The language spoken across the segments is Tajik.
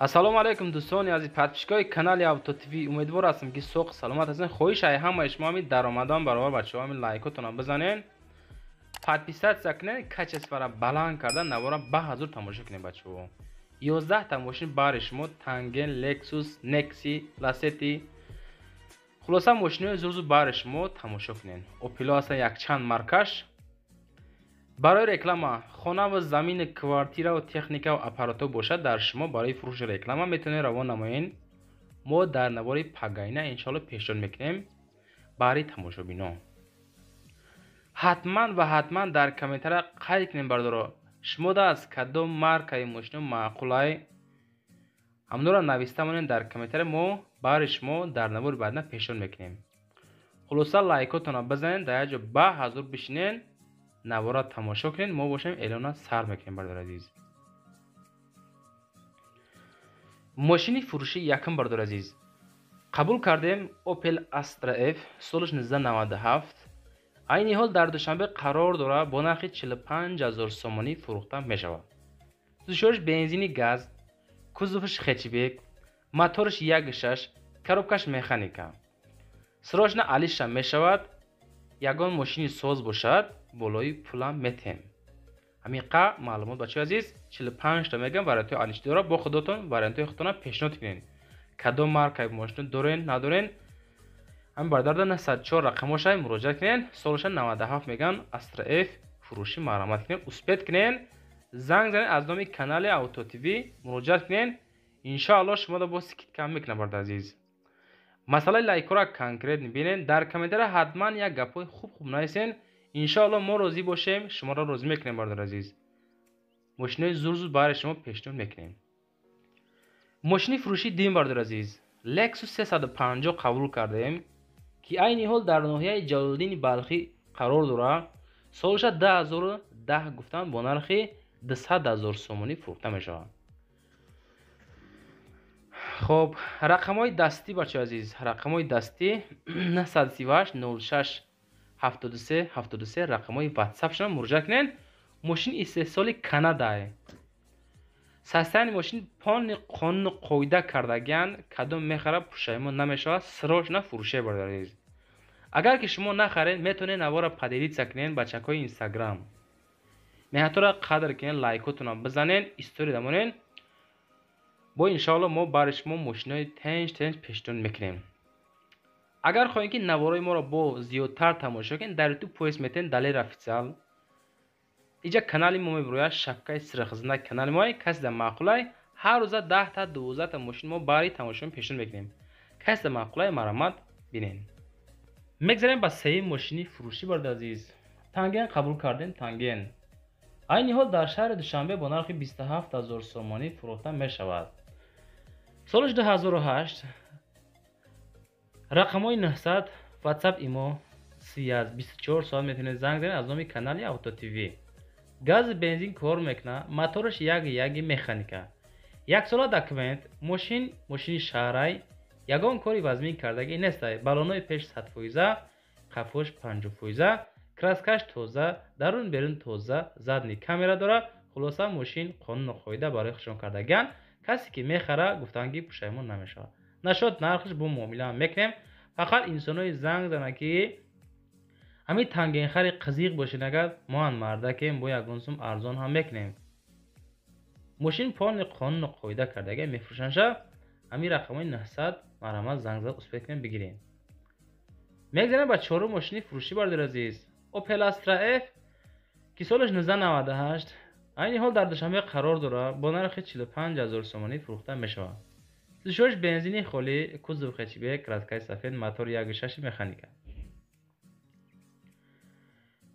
Ассалому алайкум, дӯстони азиз, подписчикои канали Авто ТВ. Умедвор ҳастам, ки соқ саломат ҳастен. Хоҳиш ай ҳамаи шумо ҳамин даромадан баробар, бачаҳо, ҳамин лайкотонро бизанен, подписаться кунен, качествора баланд карда навора ба ҳазур тамошо кунед, бачаҳо. 11 та мошин бари шумо: Танген, Лексус, Некси, Ласети, хулоса, мошинои зур-зур бари шумо тамошо кунед. Опело ҳастан, якчанд маркаш. Барои реклама хонаву замини, квартираву техникаву аппаратҳо бошад, дар шумо барои фурӯши реклама метавонед равон намоед. Мо дар навори пагайна, иншоалло, пешниҳод мекунем баҳри тамошобино. Ҳатман ва ҳатман дар комментария қайд кунед, бардоро, шумода аз кадом маркаи мошино маъқулай, ҳамонро нависта монед дар комментария. Мо баҳри шумо дар навори баъдина пешниҳод мекунем. Хулоса, лайкотонро бизанед, дар як ҷо ба ҳазур бишинед, навора тамошо кунед. Мо бошем, эълона сар мекунем, бардор азиз. Мошини фурӯши якум, бардор азиз, қабул кардем: Opel Astra F, солаш 1997, айни ҳол дар Душанбе қарор дорад, бо нархи 45 000 сомонӣ фурӯхта мешавад. Сӯзишвориш бензини газ, кузоваш хэтчбек, мотораш 1,6, коробкаш механика. Срочно алиша мешавад. Ягон мошини соз бошад, болои пулам метем. Ҳамиқа маълумот, бачаҳои азиз. 45 та мегам, вариантҳои алиши дорад. Бо худотон вариантҳои худтона пешниҳод кунед, кадом маркаи мошино дорен, надорен. Ҳамин бародарда 904 рақамошай, муроҷиат кунед. Солаша 97 меган, Астра Ф фурӯшӣ. Марҳамат кунед, успеть кунед, занг занед, аз номи канали Авто ТВ муроҷиат кунед. Иншоалло, шуморо бо скидка мекунам, бародар азиз. Масъалаи лайкҳоро конкретно бинед. Дар комментария ҳатман як гапҳои хуб хуб нависен. Иншоалло, мо розӣ бошем, шуморо розӣ мекунем, бародар азиз. Мошинои зур зуд баҳри шумо пешниҳод мекунем. Мошини фурӯшии дуюм, бародар азиз, Lexus 350 қабул кардем, ки айни ҳол дар ноҳияи Ҷалолиддини Балхӣ қарор дорад. Солаша 2010 гуфтан, бо нархи 200 000 сомонӣ фурӯхта мешавад. Хоб, рақамҳои дастӣ, бачаи азиз, рақамҳои дастӣ 938 06 73 73, рақамҳои ватсапшон, муроҷиат кунед. Мошин истеҳсоли Канадае. Состояние мошин полный қонуну қоида кардагиан. Кадом мехарад, пушаймон намешавад. Срочно фурӯше, бародар азиз. Агар ки шумо нахаред, метавонед навора поделиться кунед, бачакҳои Инстаграм. Меҳнатҳоро қадр кунед, лайкотонро бизанед, история дамонед. Бо иншоалло, мо барои шумо мошинои тенҷ тенҷ пешниҳод мекунем. Агар хоҳед, ки наворои моро бо зиёдтар тамошо кунед, дар Ютуб поиск метавонед «Далер Официал». Иҷа канали мо мебирояд, шапкаи сирхзинак канали мо. Касе дар маъқулай, ҳар рӯза 10-та, 12-та мошин мо барои тамошо пешниҳод мекунем. Касе дар маъқулай, марҳамат, бинед. Мегзарем ба сеюм мошини фурӯшӣ, бародар азиз. Танген қабул кардем. Танген айни ҳол дар шаҳри Душанбе бо нархи 27 000 сомонӣ фурӯхта мешавад. Солаш 2008, рақамҳои 900, Ватсап, имо связь, 24 соат метавонед занг занед аз номи канали Авто ТВ. Гази, бензин кор мекунад, мотораш 1,1, механика, яксола документ. Мошин мошини шаҳрай, ягон кори вазмин кардагӣ нестай. Балонои пеш 100%, қафош 50%, краскаш тоза, дарун берун тоза, задний камера дорад. Хулоса, мошин қонуну қоида барои худшон кардагиан. Касе ки мехара, гуфтанд, ки пушаймон намешавад. Нашод нархш бо муомила мекунем. Фақат инсонои занг занад, ки ҳамин тангенхари қизиқ бошед. Агар моан мардакем, бо ягон сум арзон ҳам мекунем. Мошин полный қонуну қоида кардага мефурӯшанша. Ҳамин рақамҳои 900, марҳамат, занг зад, успеть кунем, бигирем. Мегзарем ба чорум мошини фурӯшӣ, бародар азиз. Opel Astra F, ки солаш 1998, айни ҳол дар Душанбе қарор дорад, бо нархи 45 000 сомонӣ фурӯхта мешавад. Сӯзишвориш бензини холӣ, кузов хэтчбек, краскаи сафед, мотор 1,6, механика.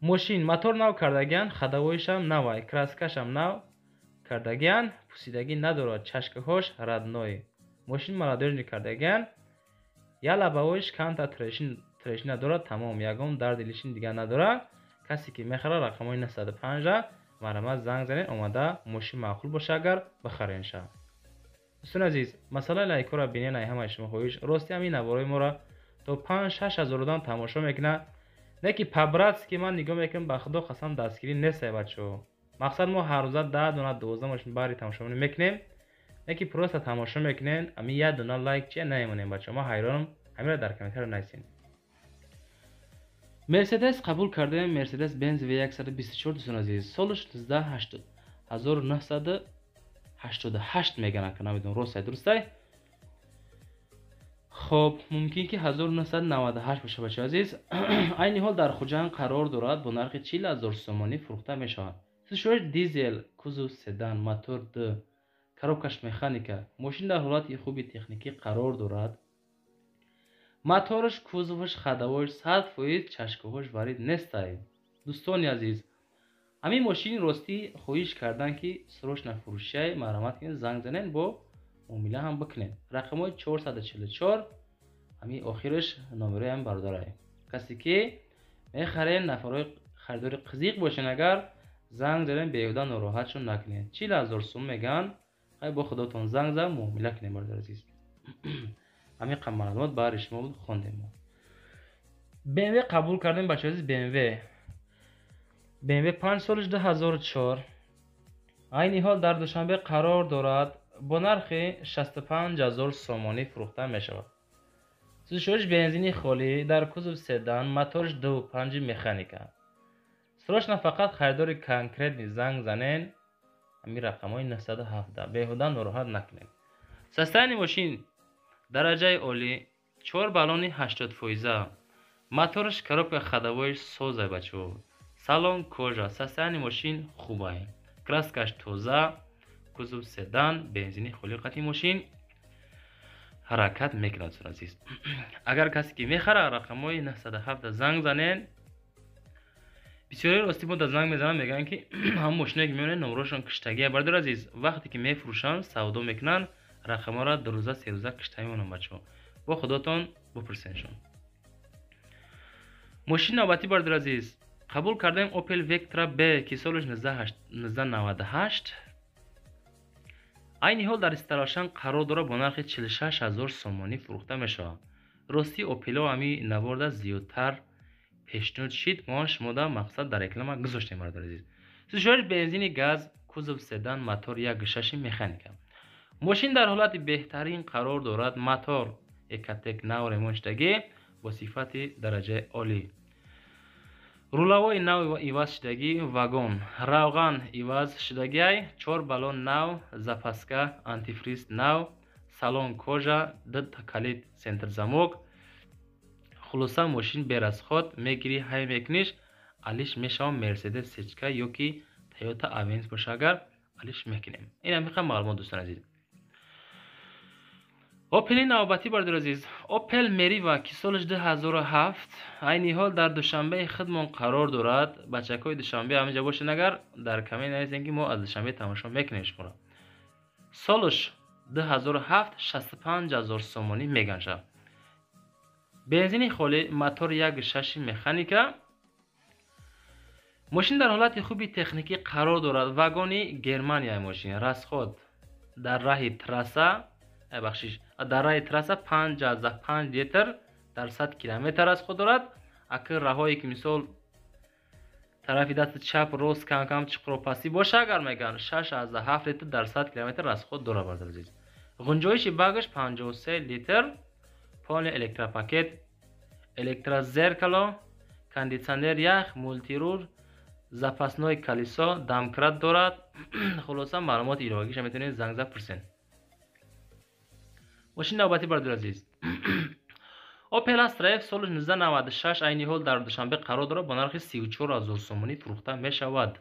Мошин мотор нав кардагиан, ходовойшам навай, краскашам нав кардагиан, пусидагӣ надорад, чашкаҳош родной. Мошин молодёжный кардагиан, я лобовойш камта трещина дорад, тамом, ягон дарди лишин дигар надорад. Касе ки мехарад, рақамҳои 905 марҳамат, занг занед, омада мошин маъқул боша агар, бихаренша. Дӯстони азиз, масъалаи лайкҳоро бинен. Ай ҳамаи шумо хоҳиш. Рости, ҳамин наворои моро то 5-6 ҳазор одам тамошо мекунад, не ки по-братски ман нигоҳ мекунам, ба худо қасам, дастгирӣ нестай, бачаҳо. Мақсад, мо ҳаррӯза 10 дона, 12 мошин баҳри тамошобинӣ мекунем. Не ки просто тамошо мекунен, ами як дона лайк чия намемонем бачаҳо. Ман ҳайронам, ҳаминро дар комментарио нависен. Мерседес қабул кардем, Мерседес Бенз V124 дӯстони азиз. Солаш 1988 мегӯянд, ака намедонам рост дурустай. Хоб, мумкин ки 1998 боша бачаҳо азиз. Айни ҳол дар Хуҷанд қарор дорад, бо нархи 40 000 сомонӣ фурӯхта мешавад. Сушоиш дизел, кузов седан, мотор д, коробкаш механика. Мошин дар ҳолати хуби техникӣ қарор дорад. Мотораш, кузоваш, ходовойш 100%, чашкаҳош варид нестай. Дӯстони азиз, ҳамин мошини ростӣ хоҳиш кардан ки срочно фурӯшияй, марҳамат кунед, занг занед, бо муомила ҳам бикунед. Рақамҳои 444 ҳамин охираш номерои ҳам бародарай. Касе ки мехарен, нафарҳои харидори қизиқ бошен, агар занг занед, беҳуда нороҳатшон накунед. 40 000 сум мегӯянд, хай бо худотон занг зад, муомила кунед бародари азиз. Ҳамин қадр маълумот баҳри шумо буд, хондем мо. BMW қабул кардем бачаҳои азиз, BMW. BMW 5 солиш 2004. Айни ҳол дар Душанбе қарор дорад, бо нархи 65 000 сомонӣ фурӯхта мешавад. Сӯзишвориш бензини холӣ, дар кузов седан, мотораш 2,5 механика. Срочно фақат харидори конкретный занг занен, ҳамин рақамҳои 917, беҳуда нороҳат накунед. Состояние мошин дараҷаи олӣ, чор баллони 80%, мотораш, коробка, ходовойш созай бачаҳо. Салон кожа, состояние мошин хубай. Краскаш тоза, кузов седан, бензини холӣ қати мошин ҳаракат мекунад дӯстони азиз. Агар касе ки мехара, рақамҳои 917 занг занен. Бисёре ростӣ мо да занг мезананд, мегӯянд ки ҳамон мошиное ки меонед, номерошон киштагия. Бародари азиз, вақте ки мефурӯшанд, савдо мекунанд, рақамҳоро 2 рӯза, 3 рӯза кишта мемонанд бачаҳо. Бо худотон бупурсеншон. Мошини навбатӣ бародари азиз қабул кардем, Opel Vectra B, ки солаш 1998, айни ҳол дар Истаравшан қарор дорад, бо нархи 46 000 сомонӣ фурӯхта мешавад. Ростӣ Опело ҳами наворда зиёдтар пешниҳод шид, мо шумода мақсад дар реклама гузоштем бародари азиз. Сӯзишвориш бензини газ, кузов седан, мотор 1,6 механика. Мошин дар ҳолати беҳтарин қарор дорад, мотор Экотек нав ремонт шудагӣ бо сифати дараҷаи олӣ. Рулавои нав иваз шудагӣ, вагон, равған иваз шудагиай, чор баллон нав, запаска, антифриз нав, салон кожа, дута калид, центр замок. Хулоса, мошин без расход мегирӣ, ҳай мекуниш, алиш мешавам Мерседес Сечка ё ки Тойота Авенс боша, агар алиш мекунем. Ин ҳамиқа маълумот дӯстони азиз. Опели навбатӣ бародари азиз, Опел Мерива, ки солаш 2007, айни ҳол дар Душанбеи худмон қарор дорад. Бачакҳои Душанбе ҳаминҷа бошед, агар дар коммент нависем ки мо аз Душанбе тамошо мекунем шуморо. Солаш 2007, 65 000 сомонӣ меганшад. Бензини холӣ, мотор 1,6 механика. Мошин дар ҳолати хуби техникӣ қарор дорад. Вагони Германия мошин, расход дар раҳи трасса, бахшиш, дар раҳи трасса 5,5 литр дар 100 километр расход дорад. Акр раҳое ки мисол тарафи дасти чап, рост кам-кам чуқуропастӣ боша, агар мегӯянд, 6,7 литр дар 100 километр расход дорад бародари азиз. Ғунҷоиши багаш 53 литр, полный электропакет, электрозеркало, кондитсионер ях, мультируль, запасной колесо, домкрат дорад. Хулоса, маълумоти иловагиша метавонед занг зад пурсед. Мошини навбатӣ бародари азиз, Opel Astra F, соли 1996, айни ҳол дар Душанбе қарор дорад, бо нархи 34 000 сомонӣ фурӯхта мешавад.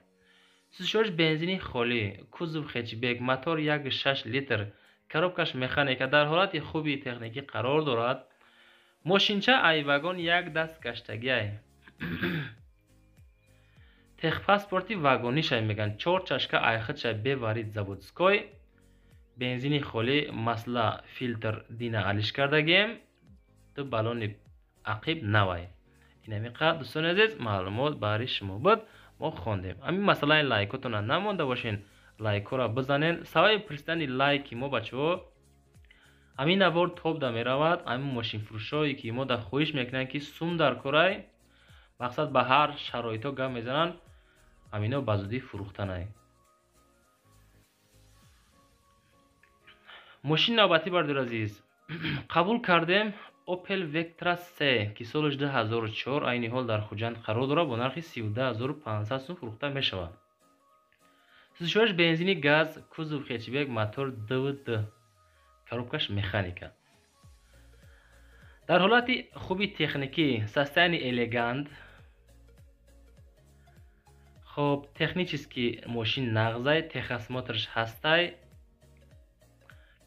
Сӯзишвориш бензини холӣ, кузов хэтчбек, мотор 1,6 литр, коробкаш механика, дар ҳолати хуби техникӣ қарор дорад. Мошинча ай вагон як даст гаштагиай. Техпаспорти вагонишай мегӯянд, чор чашка айхидшай беварид заводской, бензини холӣ, масла, филтр дина алиш кардагием, ду баллони ақиб навай. Инамиқа дӯстони азиз маълумот баҳри шумо буд, мо хондем. Ҳамин масъалаи лайкотона намонда бошен, лайкҳоро бизанен. Сабаби пурсидани лайки мо бачаҳо, ҳамин навор тоб да меравад. Ҳамин мошинфурӯшҳое ки мо дар хоҳиш мекунанд ки сум дар корай, мақсад ба ҳар шароитҳо гап мезананд, ҳамино ба зудӣ фурӯхтанай. Мошини навбатӣ, бардори азиз, қабул кардем Opel Vectra C, ки солаш 2004, айни ҳол дар Хуҷанд қарор дорад, бо нархи 32 500 сум фурӯхта мешавад. Сӯзишвораш бензини газ, кузов хэтчбек, мотор ДВД, коробкаш механика. Дар ҳолати хуби техникӣ, состояние элегант. Хоб, технически мошин нағзай, техосмотрш ҳастай,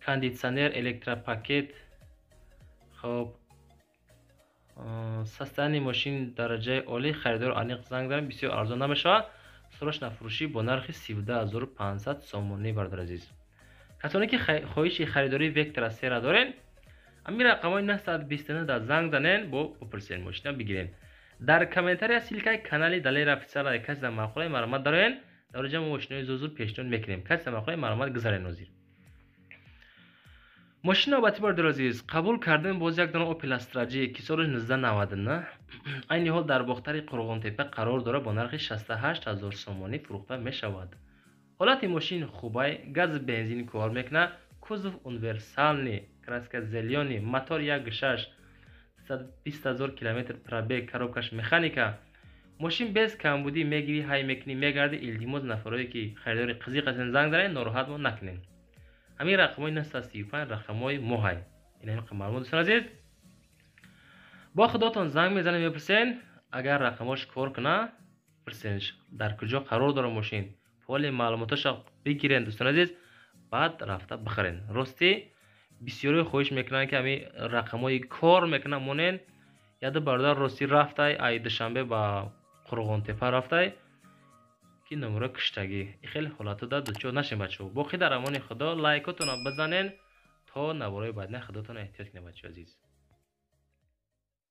кондитсионер, электропакет. Хоб, состояние мошин дараҷаи олӣ. Харидор аниқ занг занед, бисёр арзон намешавад. Срочно фурӯшӣ бо нархи 32 500 сомонӣ. Бародари азиз, касоне ки хоҳиши харидории Вектра сера дорен, ҳамин рақамҳои 929 дар занг занен, бо бипурсен, мошина бигирен. Дар комментария ссылкаи канали Далер Официал, касе дар маъқулаи маълумот дароен, дар оҷа мо мошинои зуд-зуд пешниҳод мекунем. Касе дар маъқулаи маълумот гузарен. Ҳозир мошини навбатӣ, бародари азиз, қабул кардем боз як дона Opel Astra J, ки соли 1999, айни ҳол дар Бохтари Қурғонтепа қарор дорад, бо нархи 68 ҳазор сомонӣ фурӯхта мешавад. Ҳолати мошин хубай, гази бензин кор мекунад, кузов универсальный, краска зелёный, мотор 1,6, 20 ҳазор километр пробег, коробкаш механика. Мошин без камбудӣ, мегирӣ, ҳай мекунӣ, мегардӣ. Илтимос, нафарое ки харидори қизиқ ҳастен, занг занед, нороҳатмо накунед. Ҳамин рақамҳои 935 рақамҳои моҳай. Ин ҳамин маълумот, дӯстон азиз. Бо худотон занг мезанед, мепурсен, агар рақамҳош кор куна, пурсенш, дар куҷо қарор дора мошин, поли маълумоташо бигирен, дӯстон азиз, баъд рафта бихарен. Ростӣ, бисёре хоҳиш мекунанд, ки ҳамин рақамҳои кор мекунанд монен. Яду бародар, ростӣ, рафтай, ай Душанбе ба Қурғонтепа рафтай, ки номеро киштагӣ. Хеле ҳолатода дучор нашем, бачаҳо. Боқӣ дар амони Худо, лайкотонро бизанен. То навораи баъдина, худотон эҳтиёт кунед, бачаҳо азиз.